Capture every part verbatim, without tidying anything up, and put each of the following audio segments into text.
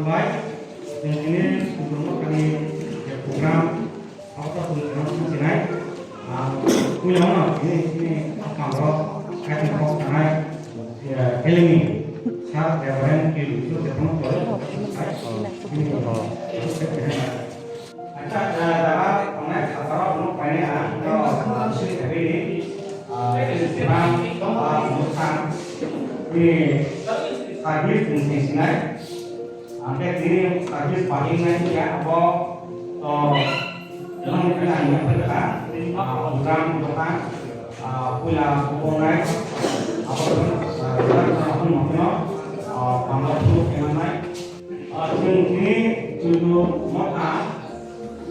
Bai, chwng tini kubun mothani je program, abo to chwng tini sinai. Ah, puila no tini, tini kamro, kaisa kok sanai, eh, elimi, Sir Reverend K. Yusuf Jepang Kore. Acha, eh, jaga tongnai khataro phunuk painai ang, to, ah, sini tebini, ah, sini tebang, ah, phunuk sang, ni service ni sini sinai. Ang khe tini service bahai nai ya, abo, to, elong khe ang yang khe kha, ah, program kha, ah, puila bubonai, abo, ah, program, ah, program, ah, bangla phunuk khe nai. Ah, chwng tini chwngno motha,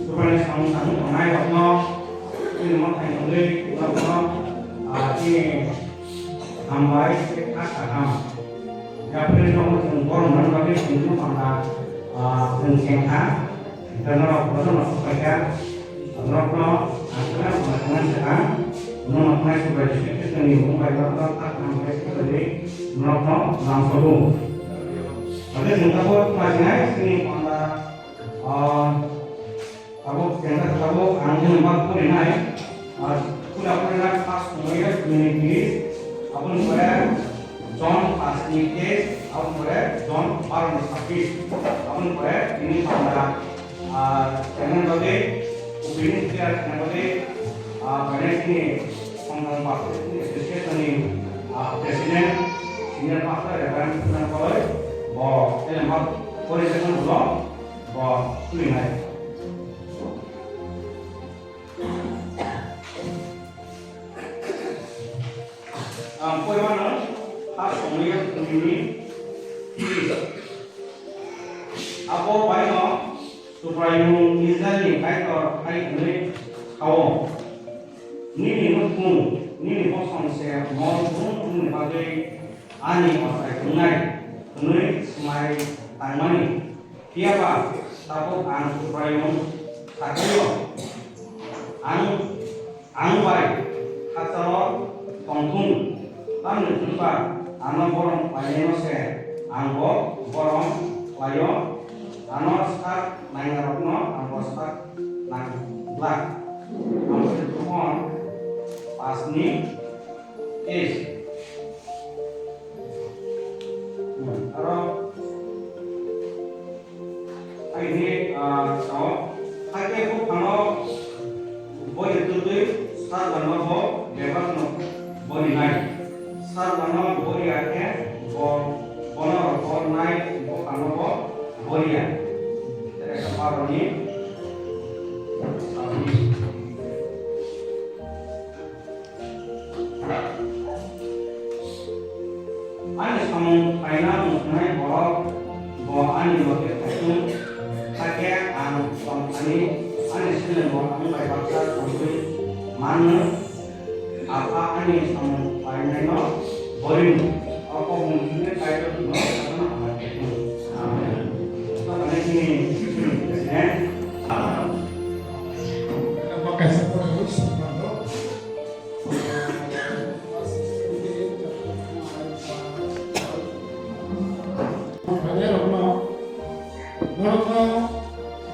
Subraiyung samung tangwi tongnai rokno, chini mothani wngwi norokno, ah, chini hambai tei kha kaham. Yapri rokno chwng borok manna bagwi chwngno panda, ah, chwng sengkha, tei norok bono no swpaikha. Norokno ang swkang, ang swkang, swkang. Norokno Subraiyung Jisu Khristoni mung bai norokno tak hambai swkang, norokno lamsogo. Abo chwng tabuk majinai chini panda, ah, tabuk chwng tabuk ang chwng bak purinai, ah, pura purinai first Samuel twenty-three, aboni pore John paanch ni teis, aboni pore John baro ni sabbis, aboni pore tini panda, ah, channel bagwi, opinion share channel bagwi, ah, finance ni Songkang Pastor Association ni, ah, President, Senior Pastor Reverend Kunal Koloi, bo, ele ma, pore channel bo, bo, tulinai. Ang poimano ha songwi tongmani. Abo baino Subraiyung Israilni Kaitor hai hwnwi sao, "Nini nukhung, nini bosong se mol brum brum ni bagwi ani ochai wngnai," hwnwi swmai tangmani. Phiya ba tabuk ang Subraiyung sakhwio, ang, ang bai khachalo tong thung, tamni hwn ba ano borom khlainaino se ang bo borom khlaio, ano sak naingarokno ang bo sak nang glak. Ang bo paanch ni teis. Hmm, aro Aini, ah, sao, hakhe buphano bori twtwi sajlano bo bebakno borinai. Sajlano boriya khe bo, bono rohornai buphano bo boriya. Teresa paroni, ah, Ani samung khlaina muchungnai borok bo ani loge phaithung, hakhe ang tongthani ani selengbo ang bai baksa tongwi mano. Apha ani samung khlainaino boring, o kok muchungwi Kaitor no sakno hambai phaithung. Amen. Tongthani chini President. Kaisa pore. Norokno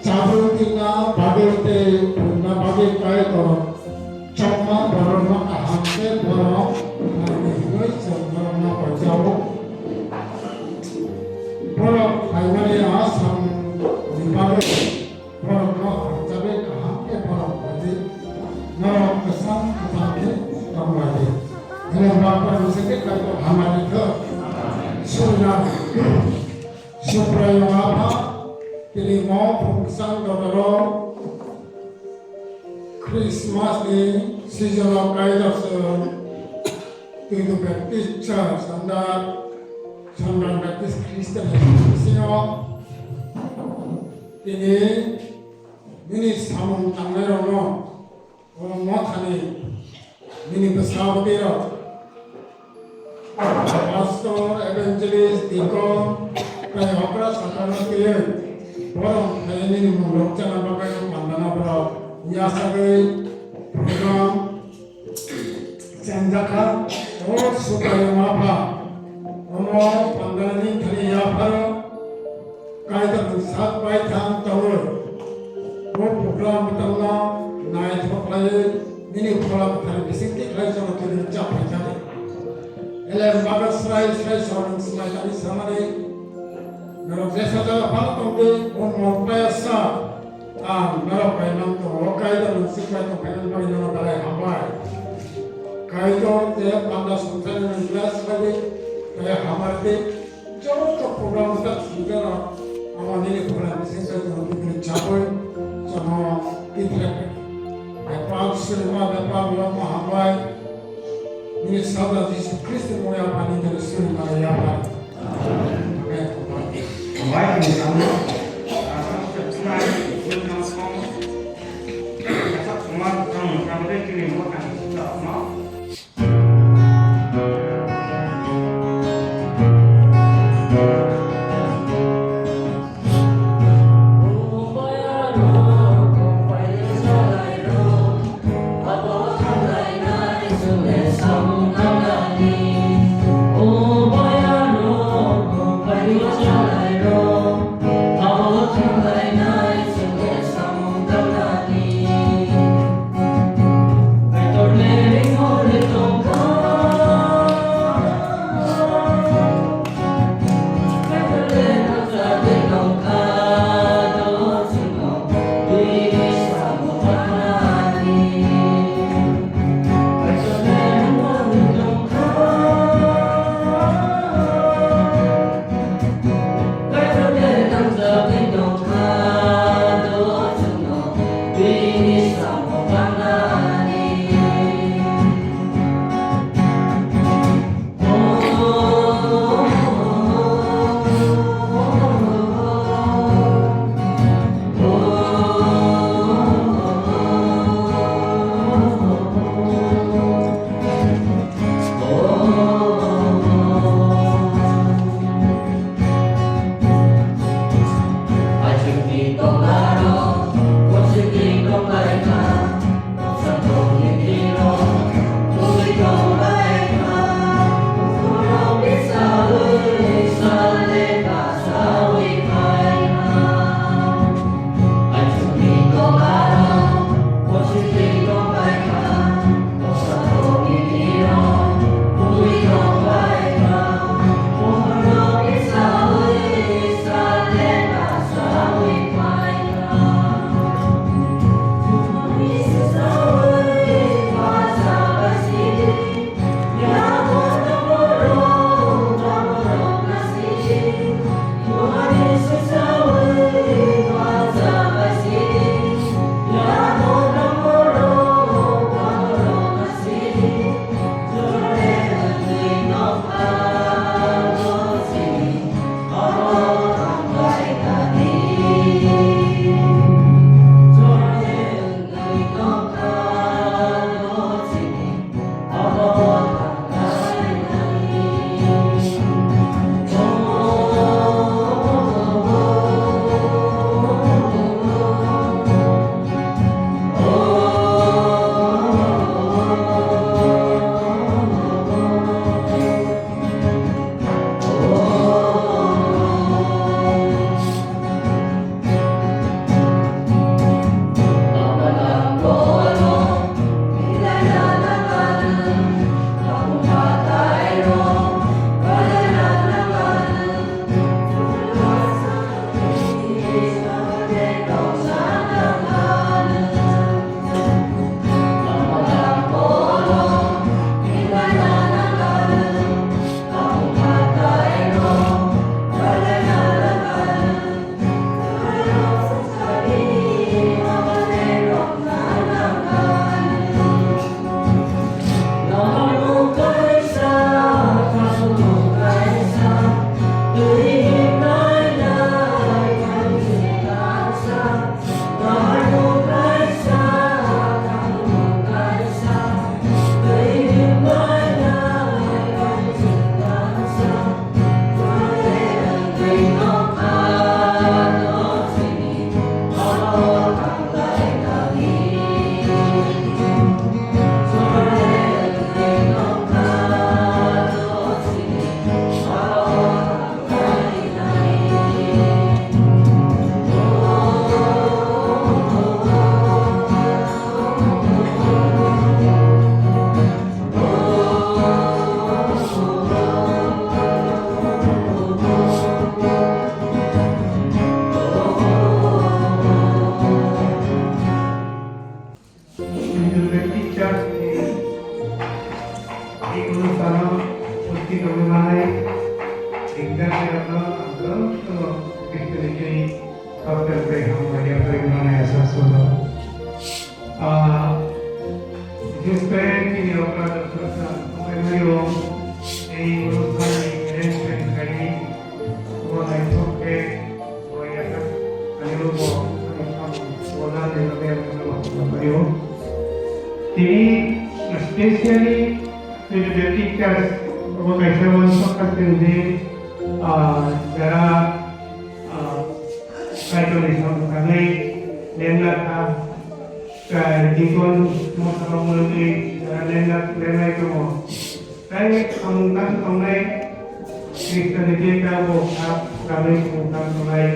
chabwi twna bagwi tei phunukna bagwi Kaitor chongma borokno kaham khe borok naidi hwnwi chwng norokno poijao. Borok phaimani a samungni bagwi Borokno hamjakgwi kaham khe borok khlaidi, norok kwchang kwchang khe tonglaidi. Jemon Bapra Joseph khe kaitor hamari khe. Surina Subraiyung Apha, tini mo phung kwchang dotoro Christmas ni season o kaitor se Tuidu Baptist Church under Songkang Baptist Christian Association o Tini nini samung tangnairokno o mothani nini bwsa bwtwirok, pastor, evangelist, deacon, tei okra sakarno twiwi borok thani nini mung rok chana bagwi pandana borok yachagwi program Chenjakha, o Subraiyung Apha, omo pandani thani yapharo, Kaitor nwng sak bai thang tongo. Bo program bwtangno naithok khlaiwi nini phola bwthar bising twi khlai jono twi rwchap phaijadi. Elem bagra srai srai sor nwng swmai tani samani norok jesa jaga phano tongdi, bo mok paya sa. Ang norok bai mang tongo, o Kaitor nwng swk bai tong phainani bagwi nono belai hambai. Kaitor tei panda songchani nwng bless khlai di, tei hamari di. Joto program ta sujana, ama nini program bising bai tong bini chapoi, jono kitre. Bepang sulima, bepang lama hambai. Nini sabda Jisu Kristo mo ya pani dari sulima ya pani. Amen. Hambai ni samu. Asam se tunai, welcome song. Kata kumar tang tang de kini mo tang sila ma. Bidarayokno ang jotono Kristoni twi software bai hambai yapharwi mwnai asa sodo. Ah, Jispe kini okra doktorsa hambai mayo ei urusani arrangement khaini bo naithok khe bo yathak ani bo ani sam bo dan ni loge hambai mayo. Tini specially Tini Baptist Church obo kaisa uansuk kha chwng je, ah, jara, ah, Kaitorni samung tangwi lenglak kha, ah, deacon mosarok mwnwi jara lenglak, lenglai tongo. Tai samung tang tongnai Christianity ta bo kha, kami samung tang tongnai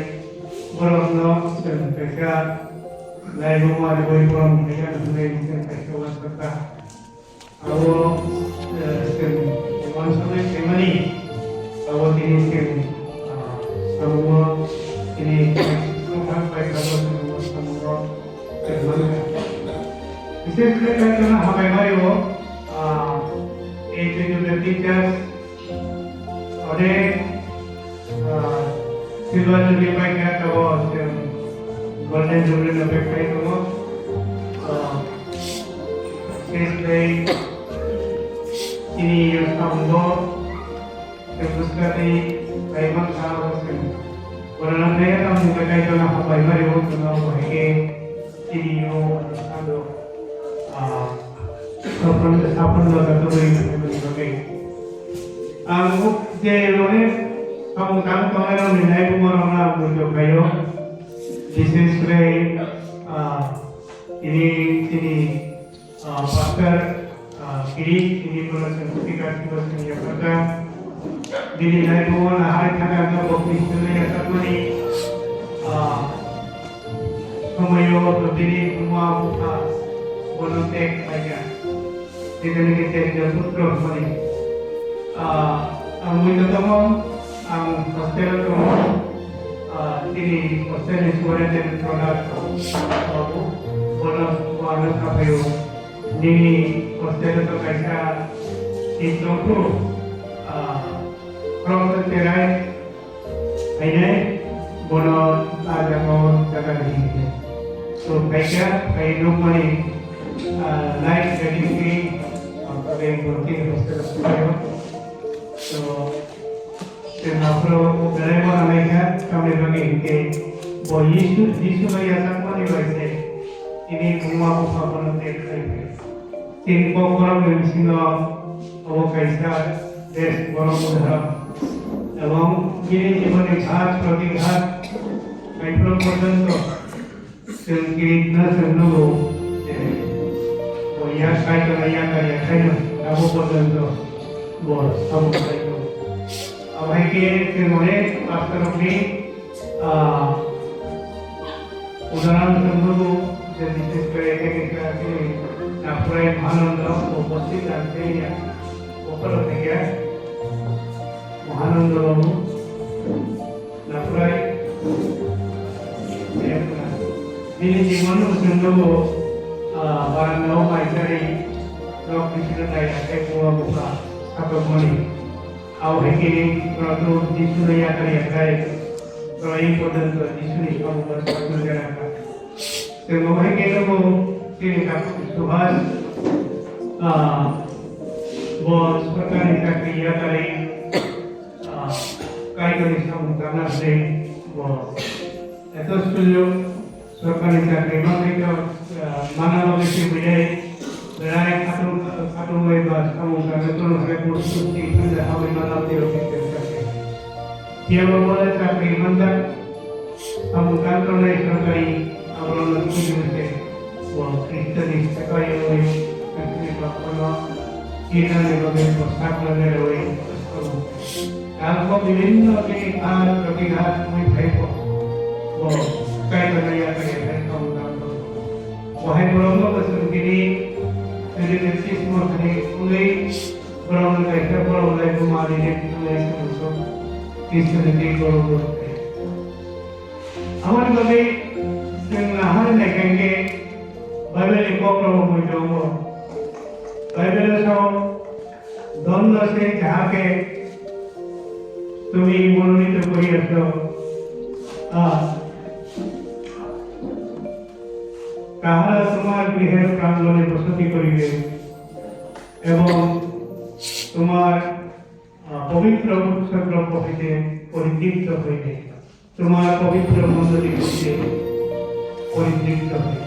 borokno chwng kaisa laibuma rwui borom khaina hwnwi chwng kaisa uansuk kha. Abo, eh, chwng uansugwi phaimani, abo tini chwng, ah, samungo, tini samungo, samungo chwng mankha. Bishesh khe Kaitorno hambai mario, ah, ei Chaitanya Baptist Church, Ode, ah, silver jubilee bai kha tabok chwng golden jubilee no bai khai tongo. Ah, stage bai chini samungo chwng bwskati bai mankha abo chwng. Borok no khe tamo bai kaitorno hambai mari o chwng abo hai khe chini o sado, ah, Sapan, sapan jora tubui tubui tubui. Ang je mane samung tang tongnai rok ni nai buma rok na ang muitu khaio. Bises khe, ah, ini, ini, ah, pastor, ah, kiri, ini pula sing speaker, pula sing ya kata. Bini nai buma na hai thaka ka bok ni sila ya sakmani, ah, Somoyo bini buma bupha bono tek khlaikha. Nijeni khe tek ja putro hwnmani. Ah, ang muitu tongo, ang hostel tongo. Ah, chini hostel ni superintendent product babu, bono, bono saphaio. Nini hostel to kaisa tongphuru, ah, Professor Terai, Hainai bono ah jaga o jaga rihikhe. So phaikha, phai nukmani, ah, life getting free, ah, kage borok tini hostel o phaio. So, chwng aphuru belai uanaikha, tamni bagwi hinkhe bo Jisu, Jisu no yachakmani bai se tini buma bupha bono tek khai phai. Tini kok borok ni bisingo obo kaisa best borok udahoron. Ebong bini jiboni ghat protighat kaiphuru porjonto chwng kirikna chwng nugo je bo yak Kaitorno yakar ya khaino abo porjonto bo samung khlai tongo. Abo hai khe chwng onek pastor rokni Ah, udahoron chwng nugo je, bises khe khe khe chini Naphrai Mahananda Babu upasthit ang thaiya, bokhoro thaiya Mahananda Babu Naphrai. Bini jibon no chwng nugo, ah, baranda o maisari rok bisingo nai akhai buma bupha satokmani. Abo hai khe borok Jisu no yakar ya khlai, borok important to Jisu ni samung no satung jana kha. Chwng abo hai khe nugo chini Doctor Subhas, ah, bo sorkar ni chakri yakarwi, ah, Kaitor ni samung tangna hwnwi bo eto sujuk Sorkar ni chakri manwi to, ah, mana bagwi se buinai belai khatung, khatung bai ba samung tangwi tono hai post sukti thangja hamwi mana tiro khe chakri. Phiya bo bo chakri manjak samung tang tongnai sorkari aborokno twiwi se bo Khristoni saka yongwi Khristoni bakhorno kirnani bagwi bo sakna nerawi samung. Kalko bibhinno bini ghat protighat wngwi phai kho. Bo Kaitorno yakar ya phai kha wng kha. Bo hai borokno bo chwng bini baptismo thani wngwi borokno kaisa borok lai buma rini wngwi chwng Khristoni twi borok bo rwkha. Aboni bagwi chwng nahar naikha khe Bible ni kokrok bo muitongo. Bible o sao, "Dhonyo se jahake তুমি মনোনীত করিয়াছ, আহ, তাহারা তোমার গৃহের প্রাঙ্গণে বসতি করিবে এবং তোমার, আহ, পবিত্র উৎসব হইতে পরিতৃপ্ত হইবে। তোমার পবিত্র মণ্ডলী হইতে পরিতৃপ্ত হইবে।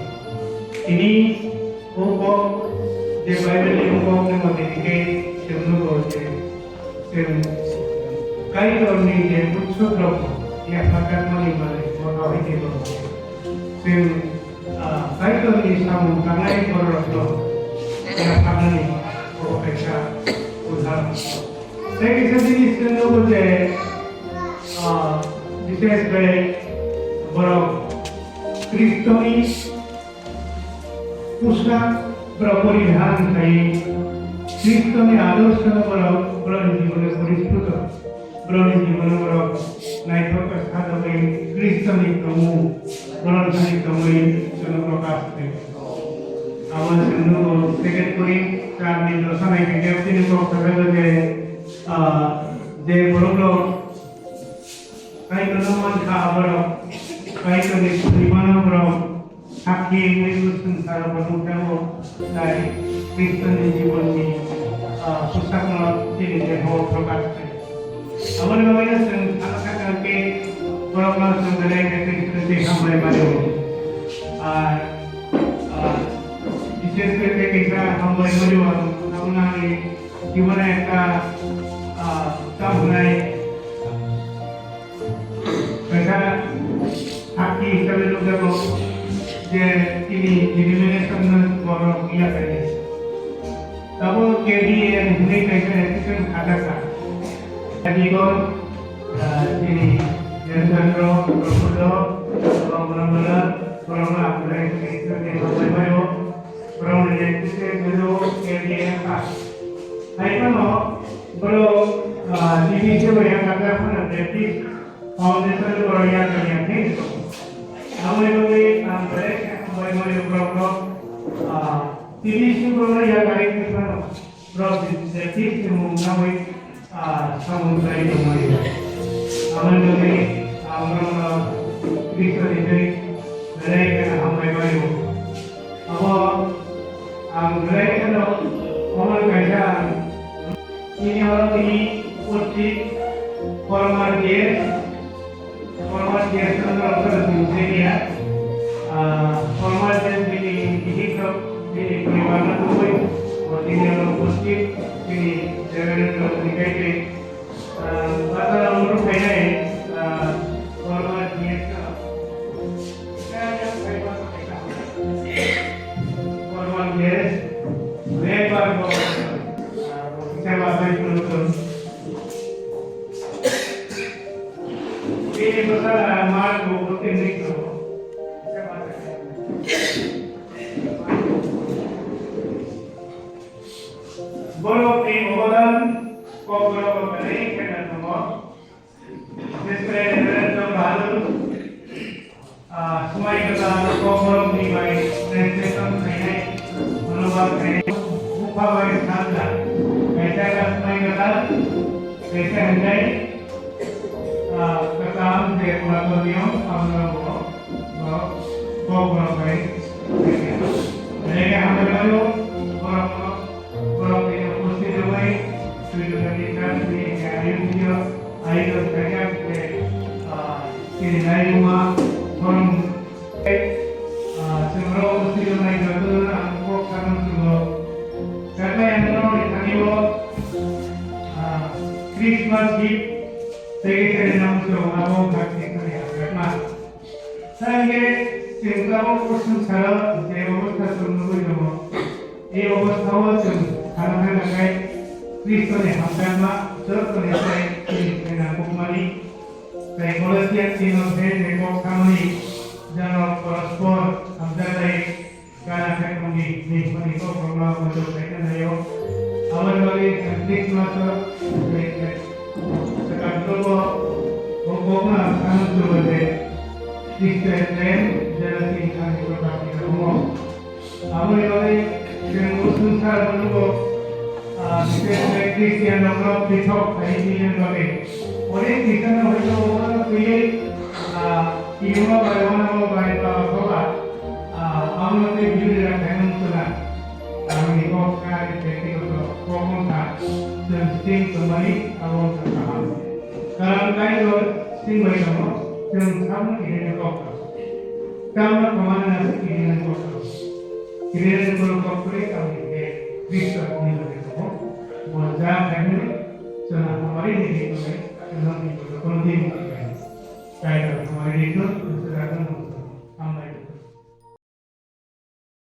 Tini o kok je Bible ni o kok ni mate hingke chwngno bo je chwng Kaitorni je utsuk rok yapharjakmani bagwi motha hoi tei bo chwng, ah, Kaitorni samung tangnai bororokno yapharnani bo kaisa udharon. Tei kisa jinis se nugo je, ah, bishesh khe borok Khristoni pushak borok poridhan khai, Khristoni adorshono borok borokni jibone porisputo, borokni jibone borok naithok khe sajagwi Khristoni tongmung borokni tongwi jono prokash khlai. Abo chwng nugo second Korinth char ni dosa nai khe tini kok sajago je, ah, je borok rok Kaitorno man kha borok, Kaitorni thwimano borok sakhi wngwi bwswng saro bo nukjago, tai Khristoni jibonni, ah, swchakno chini deho prokash khlai. Aboni bagwino chwng sana sakha khe borokno chwng belai khe Khristoni hambai mano. Ah, ah, bishesh khe kaisa hambai mano ang, abo nangni jibone ekta, ah, ta hwnai. Kaisa sakhi hisabe nukjago je tini denomination no borok ya kari. Tabo K D N hwnwi kaisa association khajakha. Adikon, ah, tini Jemchandra, Prafulla, Bangmana, Bangmana, Bangmana, Bangmana, Bangmana, Borokni netrite hwno K D F K. Hai phano borok, ah, T B C bai yang kata phano Baptist Foundation borok yang kanya thik. Aboni bagwi ang belai khe hambai mano borokno, ah, T B C borokno yang kari thik phano. Borok Baptist ni mung nangwi, ah, samung khlai tongmani. Aboni bagwi ang borokno Khristoni twi belai kheno hambai mano. Abo ang belai kheno omo kaisa ang chini oro tini upasthit former guest, Former guest no borok no chwng saiya. Ah, former guest bini bihik rok bini poribar no tubui, o tini oro upasthit bini reverend rok ni kaitor, ah, bata rok no phainai, ah, former guest no. Former guest, member rok, ah, kisa bata rok. Ini perkara Mark dua puluh tiga itu. Borok ni obodan kok borok ni kena tongo. Bismillahirrahmanirrahim. Ah, swmai kwtal kok borok ni bai translation khainai, অনুবাদ khainai, bupha bai salda. Kaisa khe swmai kwtal, kaisa hwnkhai, ah, kwtal je puratoni o, abono bo, bo, kok borok bai khainai. Belai khe hambai mano, borok no. Borok tini upasthit wngwi Swidukhani Church ni ayuk phiyok ayuk khaijak khe, ah, chini naimungma khorang, ah, chwng oro upasthit wngnai jotono ang kok sakno swgo. Kaisa ang norokni thani-o, ah, Christmas gift tei khe nang swng abo kha Christmas ni hamjakma. Sangke chwng tabuk o swngcharo je obostha chwng nugwi tongo, ei obosthao chwng sana thangna khe Khristoni hamjakma jotoni sai chini khaina kukmani, tei Kolosia chini khe je kok samani jano porospor hamjaklai. Gana khe tongdi, ni hwnwi kok rokno mojok khaina naio. Aboni bagwi chwng Christmas o, swkang joto o kokno ang sanuk chubaje, Christian name jana sini thani program ni romo. Aboni bagwi chwng o swngchar munugo, ah, bishesh khe Christian rokno pithok khai tini bagwi. O Tei Krishna hoito obono twiwi, ah, kirima bai wanao bai ba soba, ah, amno tei bibiri rakhaimung chwla. Amni kok kari practical kok wngkha chwng sting tongmani abo wngkha kaham. Karon Kaitor sting bai tongo, chwng sabno kirima kok tongo. Tamno khamani nasi kirima kok tongo. Kirima kok kok kore tamni khe Kristo ni loge tongo. Bo ja khaimani chwla hamari ni ri tongo, chwla ni kono din tongo. Kaitor hamari ri tongo, chwla tongo.